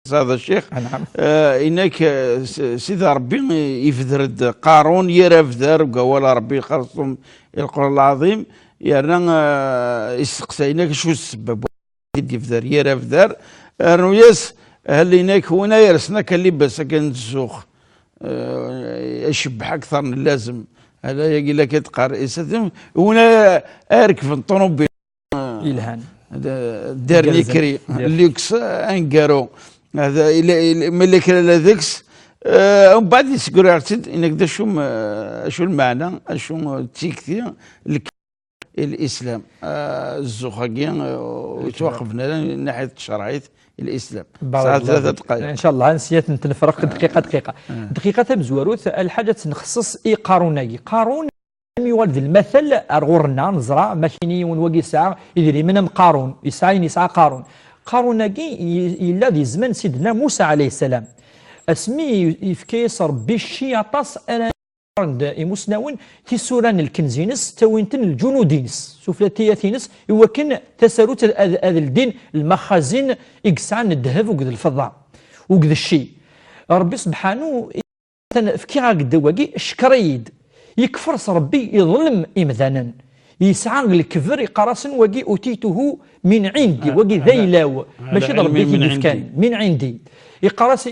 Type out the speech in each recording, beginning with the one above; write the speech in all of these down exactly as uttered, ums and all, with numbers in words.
Tesɛiḍ a ccix. Ah, naɛam. Eh, inak, eh, s-, Sidi Ṛebbi ibder-d Qarun yir abder, deg awal n Ṛebbi xerṣum i Lqur'an Lɛaḍim, yerna, eh, isteqsa inak acu d ssebba i d-ibder yir abder, rnu-yas, hal inak win ay yersen akka libas akka n zzux, eh, icebbeḥ akteṛ n llazem, hal ayagi la k-id-qqar, isatim, win ay, ay rekben ṭunubil. Yelhan. D-, dernier cri, luxe, aneggaru. Hada, ila, ila, ma yella kra la deg-s, eh, umbeɛd yesguri-aɣ-tt-id, inak d acu m-, acu lmeɛna, acu d tikti, lk-, lislam. Eh, zzux-agi, eh, ur yettwaqbel ara n naḥyet tcerɛit, lislam. Tesɛa tlata dqayeq. Incallah, ad nsi ad ten-nefreq dqiqa, dqiqa. Dqiqa tamezwarut, lḥaǧa ad tt-nxesses i Qarun-agi. Qarun, mi yuɣal d lmatal ar ɣur-nneɣ, neẓra, ma kini yiwen wagi yesɛa idrimen am Qarun, yesɛa ayen yesɛa Qarun. Qarun-agi y-, yella di zzman Sidna Musa ɛalayhi ssalam. Asmi yefka-yas Ṛebbi cci aṭas ara d imusnawen, tisura n lkenz-ines, ttawin-ten lǧunud-ines, sufella tiyat-ines, i wakken tasarut ad, ad, ad ldin lmaxazin i yesɛan ddheb akked lfeḍḍa, akked cci. Ṛebbi sebḥanu, atan fkiɣ-ak-d wagi, ckeṛ-iyi-d. Yekfer s Ṛebbi, iḍlem imdanen. Yesɛa lekber, iqqar-asen wagi, utituhu min ɛindi, wagi d ayla-w, mačči d Ṛebbi i t-id-ifkan, min ɛindi. Iqqar-as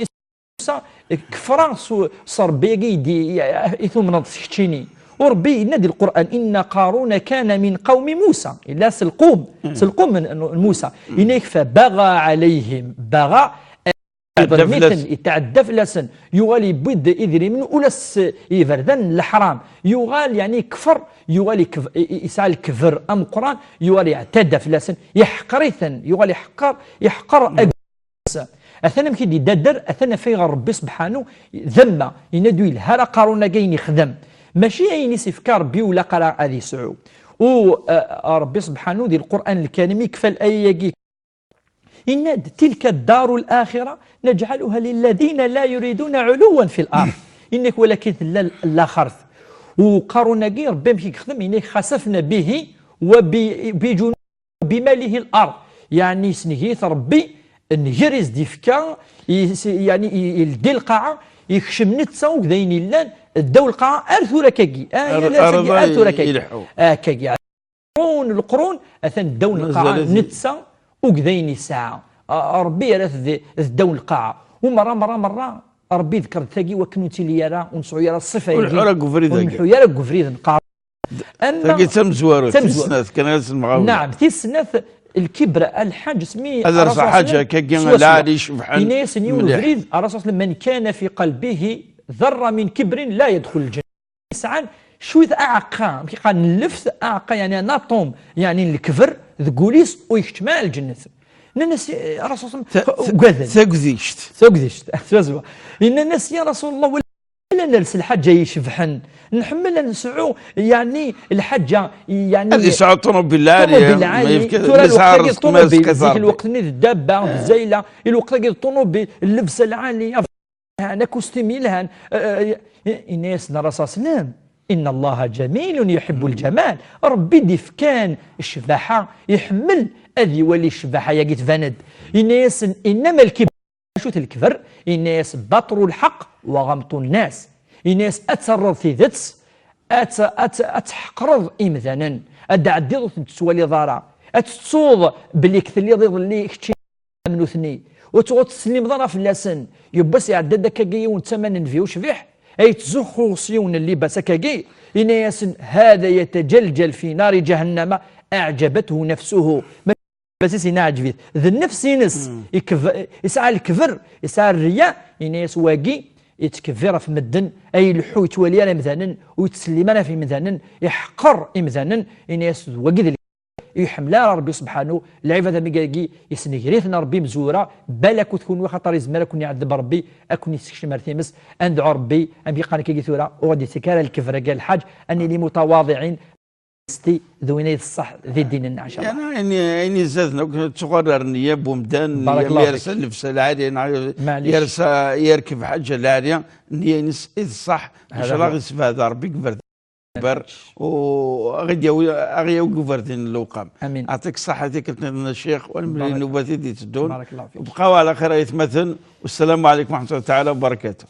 Musa, kefreɣ s, s Ṛebbi-agi i d-, i, i tumneḍ s keččini. U Ṛebbi yenna di Lqur'an, inna Qaruna kana min qawmi Musa. Yella s lqum, s lqum n, n Musa. Yenna-yak, fa baɣa ɛalayhim, baɣa, iḍlem-iten, yetɛedda fell-asen. Yuɣal yewwi-d idrimen ula s iberdan n leḥram. Yuɣal, yeɛni, yekfer, yuɣal yekf-, i, i, yesɛa lekber ameqqran, yuɣal yeɛtadda fell-asen, yeḥqer-iten, yuɣal yeḥqer, yeḥqer Atan amek i d-idadder, atan afay ɣer Ṛebbi sebḥanu, d amma, yenna-d ur yelha ara Qarun-agi ayen ixdem. Mačči ayen i s-ifka Ṛebbi ur ilaq ara ad yesɛu. U, eh, Ṛebbi sebḥanu di Lqur'an Lkarim ikfa l-aya-agi. Yenna-d, tilka ddaru l-axira neǧɛaluha lilladina la yuriduna ɛuluwan fi l-ard. Yenna-k walakin tella l-, laxert. U Qarun-agi, Ṛebbi amek i yexdem, yenna-k xasafna bihi wa bi, bijunu bimalihi l-ard, yeɛni yesnegri-t Ṛebbi, nnger i s-d-ifka, yes-, yeɛni i-, ildi lqaɛa, yekcem netta akked ayen yellan ddaw lqaɛa ar tura akkagi. Ah, ar, yal ass-agi, ar tura akkagi. Akkagi. Lqrun, lqrun, atan ddaw lqaɛa, netta akked ayen yesɛa. A-, Ṛebbi yerra-t d-, ddaw lqaɛa. U merra, merra, merra, Ṛebbi iḍker-d tagi wakken ur nettili ara, ur nesɛu ara ṣṣifa-agi. Ur nleḥḥu ara deg ubrid-agi. Ur nleḥḥu ara deg ubrid n Qarun. Ama tagi d tamezwarut, tis snat, kan ad s-nɣawel. Naɛam, tis snat, lkibr, lḥaǧ, asmi ad rseɣ ḥaǧa akkagi lɛali icebḥen. Yenna-yasen yiwen ubrid, Ṛṛasul, man kana fi qalbihi dharra min kibrin la yadxul lǧenna. Yesɛan cwiṭ aɛeqqa, amek i qqaren, lleft, aɛeqqa, yeɛni un atome, yeɛni n lekber, deg wul-is, ur ikeččem ara lǧennet. Nnan-as, eh, Ṛṛasul, ta-, ta-, ugaden. Tagdict. Tagdict, swaswa. Yennan-as, ya Ṛasul Llah, wala nels lḥaǧa icebḥen. Nḥemmel ad nesɛu, yeɛni, lḥaǧa, yeɛni, ad yesɛu ṭunubil lɛali, ṭunubil lɛali, tura lweqt-agi d ṭunubil, zik lweqt-nni d dabba, d zayla, i lweqt-agi d ṭunubil, llebsa lɛali, yelhan, akustim yelhan, eh, eh, yenna-yasen Ṛṛasul sallam, inna Allaha jamilun yuḥibbu lǧamal. Ṛebbi d-ifkan ccbaḥa, iḥemmel ad iwali ccbaḥa-yagi tban-d. Yenna-yasen, innama lkibr. Acu-t lekber? Yenna-yas, baṭru lḥeqq wa ɣamṭu nnas. Yenna-yas, ad terreḍ tidet, ad t-, ad t-, ad tḥeqreḍ imdanen, ad d-ɛeddiḍ ur ten-tettwaliḍ ara, ad tettuḍ belli telliḍ iḍelli kečči am nutni, ur tt-, ur tettsellimeḍ ara fell-asen. Yiwwas iɛedda-d akkagi yiwen d tama n nnbi ucbiḥ, ay yettzuxxu s yiwen n llibas akkagi, yenna-yasen, hada yataǧalǧal fi nari ǧahannama aɛǧabathu nafsuhu. Bas-is yenna ɛǧeb-it. D nnefs-ines, ikb-, yesɛa lekber, yesɛa rriya, yenna-yas wagi, yettkebbir ɣef medden, ay ileḥḥu, yettwali ara imdanen, ur yettsellim ara ɣef imdanen, iḥeqqer imdanen, yenna-yas d wagi d l-, ur iḥemmel ara Ṛebbi subḥanu, lɛibad am wigi, yesnegr-iten Ṛebbi imezwura, balak ur tkunwi, axaṭer yezmer ad ken-iɛeddeb Ṛebbi, ad ken-yessekcem ar times, ad nedɛu Ṛebbi, amek i qqaren akkagi tura, ur ɣ-d-yettak ara lekber-agi a lḥaǧ, ad nili mutawaḍiɛin, d win ay d ṣṣeḥ di ddin-nneɣ, incallah. Yeɛni, ayen, ayen izaden akk, ttuɣal ar nniya n umdan, yersa llebsa lɛali, neɣ yersa, yerkeb ḥaǧa lɛali, nniya-ines i d ṣṣeḥ, incallah, ɣ-isbehd Ṛebbi deg iberdan. Bar, u aɣ-yawi aɣ-yawi deg uberdin n lewqam. Amin. Aɛṭik ṣṣaḥa tikkelt nniḍen a ccix, walmli Barak- nnubat i d-itteddun. Barakallahu fik. Bqaw ɛla xir ay atmaten. Wassalamu ɛalaykum wa rahmatullahi taɛala wa barakatuh.